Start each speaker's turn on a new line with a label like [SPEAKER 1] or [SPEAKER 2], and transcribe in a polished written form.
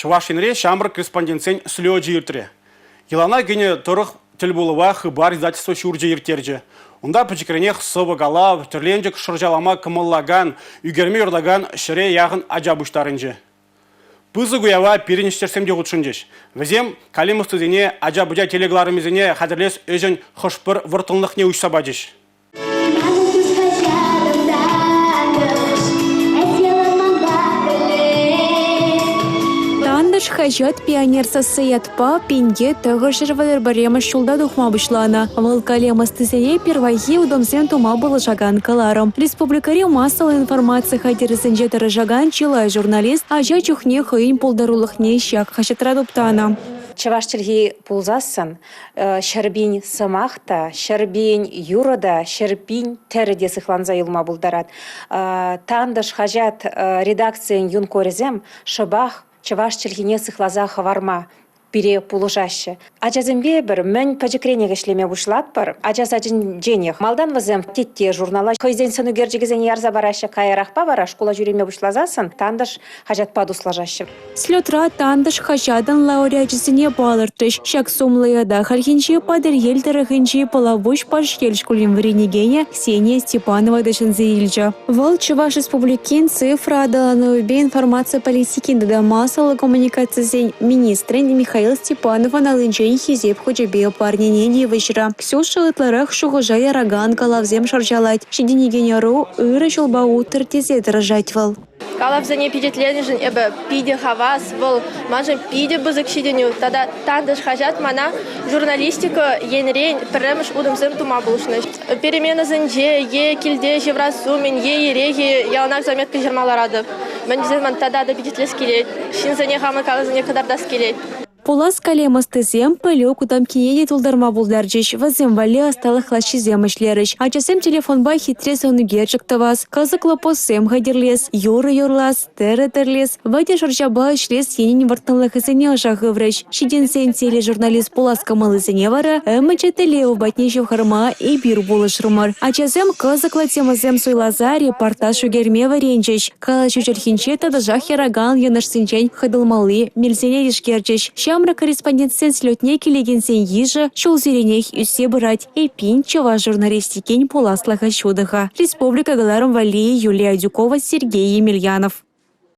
[SPEAKER 1] Чӑваш Енре ҫамрӑк корреспондентсен слечӗ иртрӗ. Йӑлана кӗнӗ тӑрӑх тӗлпулӑва Хыпар издательство ҫурчӗ ирттерчӗ. Унта пӗчӗкренех сӑвӑ-калав, тӗрленчӗк шӑрҫалама кӑмӑллакан, ӳкерме юратакан ҫӗре яхӑн ача пуҫтарӑнчӗ. Пысӑк уява пирӗн ӗҫтешсем те хутшӑнчӗҫ. Вӗсем калем ӑстисене ача-пӑча телекӑларӑмӗсене хатӗрлес ӗҫӗн хӑш-пӗр вӑрттӑнлӑхне уҫса пачӗҫ.
[SPEAKER 2] Тантӑш хаҫат «Пионер сасси» ятпа 1931 ҫулта тухма пуҫланӑ. Вӑл калем ӑстисене пирвайхи утӑмсем тума пулӑшакан кӑларӑм. Республикӑри массӑллӑ информаци хатӗрӗсенче тӑрӑшакан чылай журналист ача чухне хӑйӗн пултарулӑхне ҫак хаҫатра туптанӑ.
[SPEAKER 3] Чӑваш чӗлхи пулсассӑн 100 000 сӑмах та, 100 000 юрӑ та, 100 000 тӗрӗ те сыхланса юлма пултарать. Тантӑш хаҫат редакцийӗн юнкорӗсем шӑпах чӑваш чӗлхине сыхласа хӑварма пире пулӑшаҫҫӗ. Ачасемпе эпир мӗн пӗчӗкренех ӗҫлеме пуҫлатпӑр. Ача сачӗнченех. Малтан вӗсем Тетте журнала хӑйсен сӑнӳкерчӗкӗсене ярса параҫҫӗ, каярахпа вара шкула ҫӳреме пуҫласассӑн Тантӑш хаҫатпа туслашаҫҫӗ.
[SPEAKER 2] Слетра «Тантӑш» хаҫатӑн лауреачӗсене палӑртрӗҫ. Ҫак сумлӑ ята хальхинче Патӑрьел тӑрӑхӗнчи Пӑлапуҫ Пашьел шкулӗн вӗренекенӗ Ксения Степанова та ҫӗнсе илчӗ. Вӑл Чӑваш Республикин цифра аталанӑвӗпе информаци политикин тата массӑллӑ коммуникацисен министрӗн Михаил Степановӑн аллинчен Хисеп хучӗпе парнене тивӗҫрӗ. Ксюша ытларах шухӑша яракан калавсем шӑрҫалать. Ҫитӗнекен ӑру ырӑ ҫулпа уттӑр тесе тӑрӑшать вӑл.
[SPEAKER 4] Калавсене пичетленӗшӗн эпӗ питӗ хавас. Вӑл маншӑн питӗ пысӑк ҫитӗнӳ тата «Тантӑш» хаҫат мана журналистика енрен пӗрремӗш утӑмсем тума пулӑшнӑ. Переменӑсенче е килте ҫывӑрас умӗн, е ирех-и яланах заметка ҫырма ларатӑп. Мӗн тесен ман тата та пичетлес килет, ҫынсене хамӑн калавсене кӑтартас килет.
[SPEAKER 2] Пулас калем ӑстисем пӗлӳ кутамккине те тултарма пултарчӗҫ. Вӗсем валли ӑсталӑх лаҫҫисем ӗҫлерӗҫ. Ачасем телефонпа хитре сӑн ӳкерчӗк тӑвас, кӑсӑклӑ постсем хатӗрлес, юрӑ юрлас, тӗрӗ тӗрлес, вӗтӗ шӑрҫапа ӗҫлес енӗн вӑрттӑнлӑхӗсене ӑша хыврӗҫ. Ҫитӗнсен тележурналист пулас кӑмӑллисене вара ӗмӗчӗ тӗллев патне ҫывхарма эпир пулӑшрӑмӑр. Ачасем кӑсӑклӑ темӑсем суйласа репортаж ӳкерме вӗренчӗҫ. Калаҫу чӗлхинче тӑтӑшах яракан йӑнӑшсенчен хӑтӑлмалли мелсене тишкерчӗҫ. Ҫамрӑк корреспондентсен слетне килекенсен йышӗ ҫулсеренех ӳссе пырать. Эппин, чӑваш журналистикин пуласлӑхӗ ҫутӑ-ха. Республика кӑларӑм валли Юлия Адюкова, Сергей Емельянов.